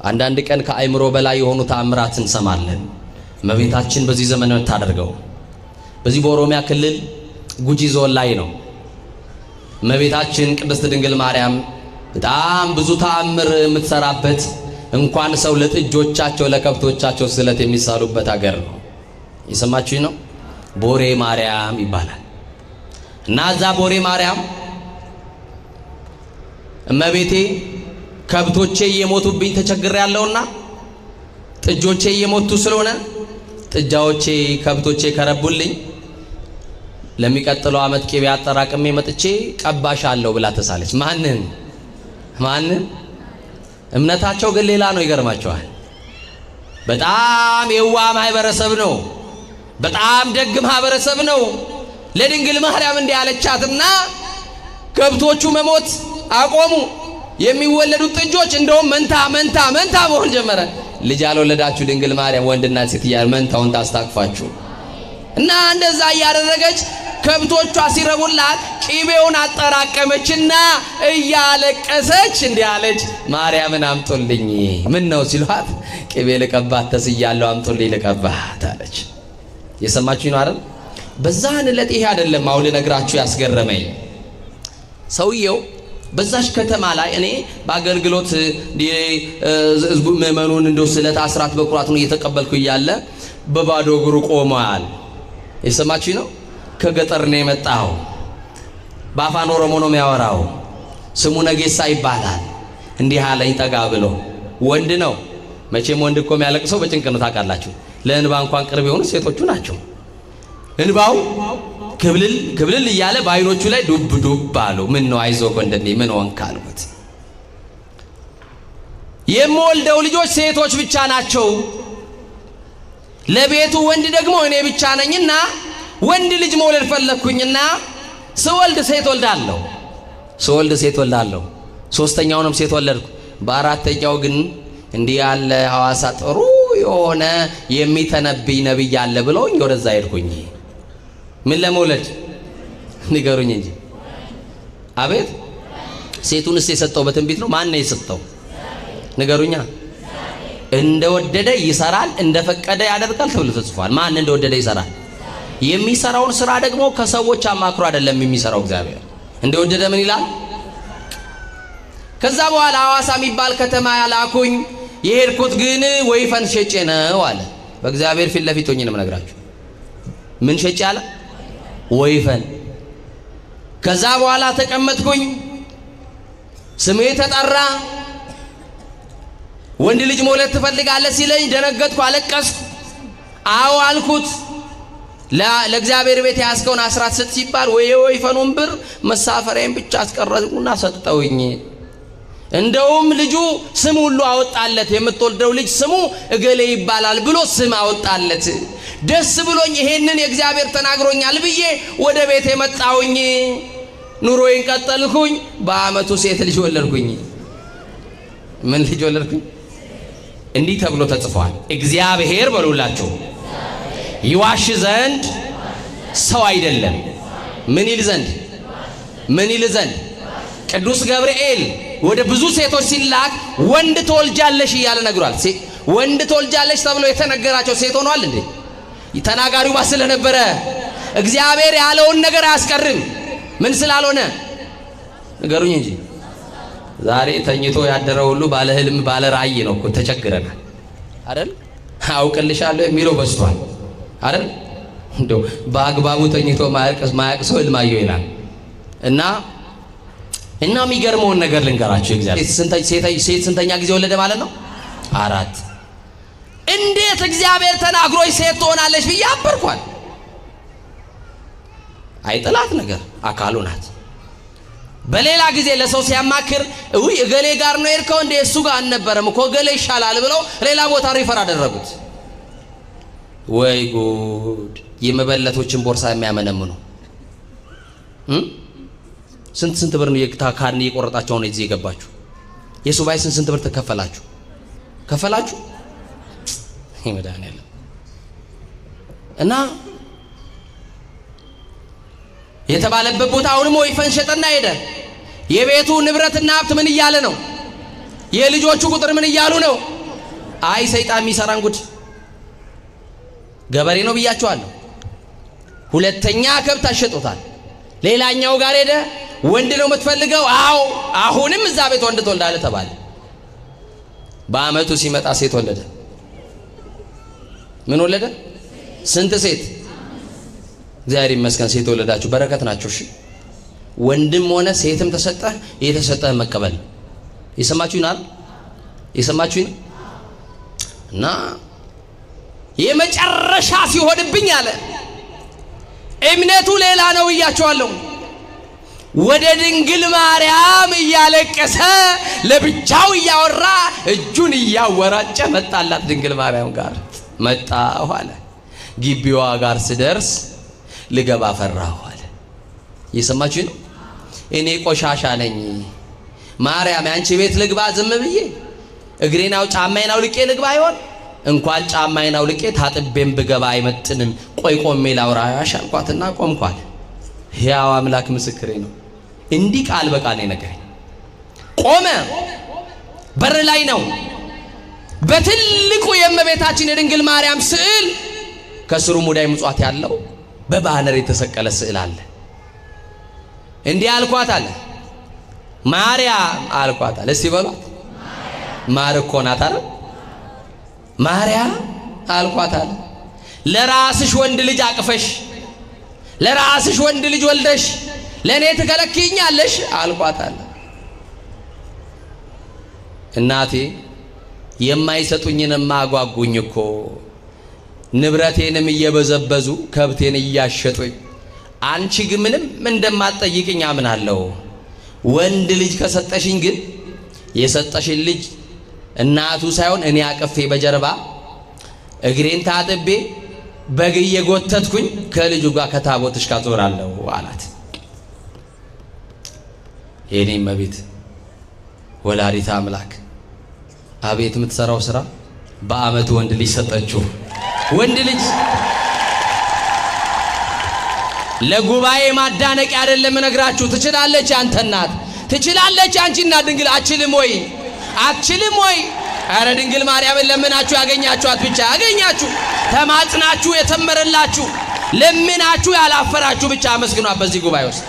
አንዳንድ ቀን ከአእምሮ በላይ የሆኑ ተአምራት እንሰማለን። እመቤታችን በዚህ ዘመን የምታደርገው በዚህ በኦሮሚያ ክልል ጉጂ ዞን ላይ ነው። እመቤታችን ቅድስት ድንግል ማርያም በጣም ብዙ ተአምር የምትሰራበት፣ እንኳን ሰው ለጥጆቻቸው ለከብቶቻቸው ስለት የሚሳሉበት አገር ነው። የሰማችሁኝ ነው። ቦሬ ማርያም ይባላል። እና እዛ ቦሬ ማርያም እመቤቴ ከብቶቼ እየሞቱብኝ ተቸግሬያለሁና፣ ጥጆቼ እየሞቱ ስለሆነ ጥጃዎቼ ከብቶቼ ከረቡልኝ ለሚቀጥለው ዓመት ቅቤ አጠራቅሜ መጥቼ ቀባሻለሁ ብላ ተሳለች። ማንን ማንን? እምነታቸው ግን ሌላ ነው። ይገርማቸዋል። በጣም የዋ ማህበረሰብ ነው። በጣም ደግ ማህበረሰብ ነው። ለድንግል ማርያም እንዲህ አለቻትና ከብቶቹ መሞት አቆሙ። የሚወለዱት ጥጆች እንደውም መንታ መንታ መንታ መሆን ጀመረ። ልጅ ያልወለዳችሁ ድንግል ማርያም ወንድና ሴት እያለ መንታውን ታስታቅፋችሁ። እና እንደዛ እያደረገች ከብቶቿ ሲረቡላት ቂቤውን አጠራቀመችና እያለቀሰች እንዲህ አለች፣ ማርያምን አምጡልኝ። ምን ነው ሲሏት ቅቤ ልቀባት ተስያለሁ፣ አምጡልኝ ልቀባት አለች። የሰማችሁ ነው አይደል? በዛን ዕለት ይሄ አይደለም አሁን ልነግራችሁ ያስገረመኝ። ሰውየው በዛሽ ከተማ ላይ እኔ በአገልግሎት ህዝቡ ምእመኑን እንደው ስለት አስራት በኩራቱን እየተቀበልኩ እያለ በባዶ እግሩ ቆሟል። የሰማችሁ ነው። ከገጠር ነው የመጣው። በአፋን ኦሮሞ ነው የሚያወራው። ስሙ ነጌሳ ይባላል። እንዲህ አለኝ ጠጋ ብሎ፣ ወንድ ነው። መቼም ወንድ እኮ የሚያለቅሰው በጭንቅ ነው ታውቃላችሁ። ለእንባ እንኳን ቅርብ የሆኑ ሴቶቹ ናቸው። እንባው ክብልል ክብልል እያለ በአይኖቹ ላይ ዱብ ዱብ አሉ። ምን ነው አይዞህ ወንድሜ ምን ሆንክ አልኩት። የምወልደው ልጆች ሴቶች ብቻ ናቸው። ለቤቱ ወንድ ደግሞ እኔ ብቻ ነኝና ወንድ ልጅ መውለድ ፈለግኩኝና ስወልድ ሴት ወልዳለሁ። ስወልድ ሴት ወልዳለሁ። ሶስተኛውንም ሴት ወለድኩ። በአራተኛው ግን እንዲህ ያለ ሐዋሳ ጥሩ የሆነ የሚተነብይ ነብይ አለ ብለውኝ ወደዛ ሄድኩኝ። ምን ለመውለድ ንገሩኝ እንጂ። አቤት ሴቱንስ የሰጠው በትንቢት ነው? ማን ነው የሰጠው? ንገሩኛ። እንደወደደ ይሰራል፣ እንደፈቀደ ያደርጋል ተብሎ ተጽፏል። ማን እንደወደደ ይሰራል? የሚሰራውን ስራ ደግሞ ከሰዎች አማክሮ አይደለም የሚሰራው እግዚአብሔር። እንደወደደ ምን ይላል? ከዛ በኋላ ሐዋሳ የሚባል ከተማ ያላኩኝ፣ የሄድኩት ግን ወይፈን ሸጬ ነው አለ። በእግዚአብሔር ፊት ለፊት ሆኜ ነው የምነግራችሁ። ምን ሸጬ አለ? ወይፈን። ከዛ በኋላ ተቀመጥኩኝ፣ ስሜ ተጠራ። ወንድ ልጅ መውለድ ትፈልጋለህ ሲለኝ ደነገጥኩ፣ አለቀስኩ። አዎ አልኩት። ለእግዚአብሔር ቤት የያዝከውን አስራት ስጥ ሲባል ወይ የወይፈኑን ብር መሳፈሪያዬን ብቻ አስቀረጥኩና ሰጠውኝ። እንደውም ልጁ ስም ሁሉ አወጣለት። የምትወልደው ልጅ ስሙ እገሌ ይባላል ብሎ ስም አወጣለት። ደስ ብሎኝ ይሄንን የእግዚአብሔር ተናግሮኛል ብዬ ወደ ቤት የመጣውኝ ኑሮዬን ቀጠልኩኝ። በአመቱ ሴት ልጅ ወለድኩኝ። ምን ልጅ ወለድኩኝ? እንዲህ ተብሎ ተጽፏል። እግዚአብሔር በሉላችሁ ይዋሽ ዘንድ ሰው አይደለም። ምን ይል ዘንድ? ምን ይል ዘንድ? ቅዱስ ገብርኤል ወደ ብዙ ሴቶች ሲላክ ወንድ ትወልጃለሽ እያለ ነግሯል። ወንድ ትወልጃለሽ ተብሎ የተነገራቸው ሴት ሆኗል እንዴ? ተናጋሪው ማ ስለነበረ እግዚአብሔር ያለውን ነገር አያስቀርም። ምን ስላልሆነ ንገሩኝ እንጂ። ዛሬ ተኝቶ ያደረው ሁሉ ባለ ህልም ባለ ራእይ ነው እኮ። ተቸግረናል አይደል? አውቅልሻለሁ የሚለው በዝቷል አይደል? እንደው በአግባቡ ተኝቶ ማያቅ ሰው ህልም አየሁ ይላል። እና የሚገርመውን ነገር ልንገራችሁ። እግዚአብሔር ሴት ስንተኛ ጊዜ ወለደ ማለት ነው? 4። እንዴት እግዚአብሔር ተናግሮኝ ሴት ትሆናለች ብዬ አበርኳል። አይጥላት ነገር አካሉ ናት። በሌላ ጊዜ ለሰው ሲያማክር እውይ እገሌ ጋር ነው የሄድከው እንዴ? እሱ ጋር አልነበረም እኮ እገሌ ይሻላል ብለው ሌላ ቦታ refer አደረጉት። ወይ ጉድ! የመበለቶችን ቦርሳ የሚያመነምኑ ስንት ስንት ብር ነው ካርኒ እየቆረጣችሁ ነው እዚህ የገባችሁ? የሱባኤ ስንት ስንት ብር ተከፈላችሁ? ከፈላችሁ? መድኃኒዓለም። እና የተባለበት ቦታ አሁንም ወይፈን ሸጠና ሄደ። የቤቱ ንብረትና ሀብት ምን እያለ ነው? የልጆቹ ቁጥር ምን እያሉ ነው? አይ ሰይጣን የሚሰራን ጉድ። ገበሬ ነው ብያቸዋለሁ። ሁለተኛ ከብት አሸጦታል። ሌላኛው ጋር ሄደ። ወንድ ነው የምትፈልገው? አዎ። አሁንም እዛ ቤት ወንድ ትወልዳለህ ተባለ። በአመቱ ሲመጣ ሴት ወለደ። ምን ወለደ? ስንት ሴት? እግዚአብሔር ይመስገን ሴት ወለዳችሁ፣ በረከት ናቸው። እሺ ወንድም ሆነ ሴትም ተሰጠ፣ የተሰጠህ መቀበል። የሰማችሁኝ አይደል? የሰማችሁኝ እና የመጨረሻ ሲሆንብኝ አለ እምነቱ ሌላ ነው ብያቸዋለሁ። ወደ ድንግል ማርያም እያለቀሰ ለብቻው እያወራ እጁን እያወራጨ መጣላት። ድንግል ማርያም ጋር መጣሁ አለ። ግቢዋ ጋር ስደርስ ልገባ ፈራሁ አለ። እየሰማችሁ ነው። እኔ ቆሻሻ ነኝ ማርያም፣ ያንቺ ቤት ልግባ ዝም ብዬ እግሬን አው ጫማዬን አውልቄ ልግባ ይሆን? እንኳን ጫማዬን አውልቄ ታጥቤም ብገባ አይመጥንም። ቆይ ቆሜ ላውራሽ አልኳትና ቆምኳል። ሕያው አምላክ ምስክሬ ነው። እንዲህ ቃል በቃል ነው የነገረኝ። ቆመ። በር ላይ ነው። በትልቁ የእመቤታችን የድንግል ማርያም ስዕል ከስሩ ሙዳይ ምጽዋት ያለው በባነር የተሰቀለ ስዕል አለ። እንዲህ አልኳት አለ፣ ማርያም አልኳት አለ። እስቲ በሏት፣ ማር እኮ ናት አይደል? ማርያም አልኳት አለ፣ ለራስሽ ወንድ ልጅ አቅፈሽ ለራስሽ ወንድ ልጅ ወልደሽ ለእኔ ትከለክይኛለሽ አልኳት አለ። እናቴ የማይሰጡኝንማ አጓጉኝ እኮ፣ ንብረቴንም እየበዘበዙ ከብቴን እያሸጡኝ፣ አንቺ ግን ምንም እንደማትጠይቅኝ አምናለሁ። ወንድ ልጅ ከሰጠሽኝ ግን የሰጠሽኝ ልጅ እናቱ ሳይሆን እኔ አቅፌ በጀርባ እግሬን ታጥቤ በግ እየጎተትኩኝ ከልጁ ጋር ከታቦትሽ ጋር ዞራለሁ አላት። የኔ እመቤት ወላዲተ አምላክ አቤት የምትሰራው ስራ! በአመቱ ወንድ ልጅ ሰጠችው። ወንድ ልጅ ለጉባኤ ማዳነቂያ አይደለም እነግራችሁ። ትችላለች አንተ እናት፣ ትችላለች አንቺ እናት ድንግል። አችልም ወይ? አትችልም ወይ? አረ ድንግል ማርያምን ለምናችሁ ያገኛችኋት ብቻ ያገኛችሁ፣ ተማጽናችሁ የተመረላችሁ፣ ለምናችሁ ያላፈራችሁ ብቻ አመስግኗት በዚህ ጉባኤ ውስጥ።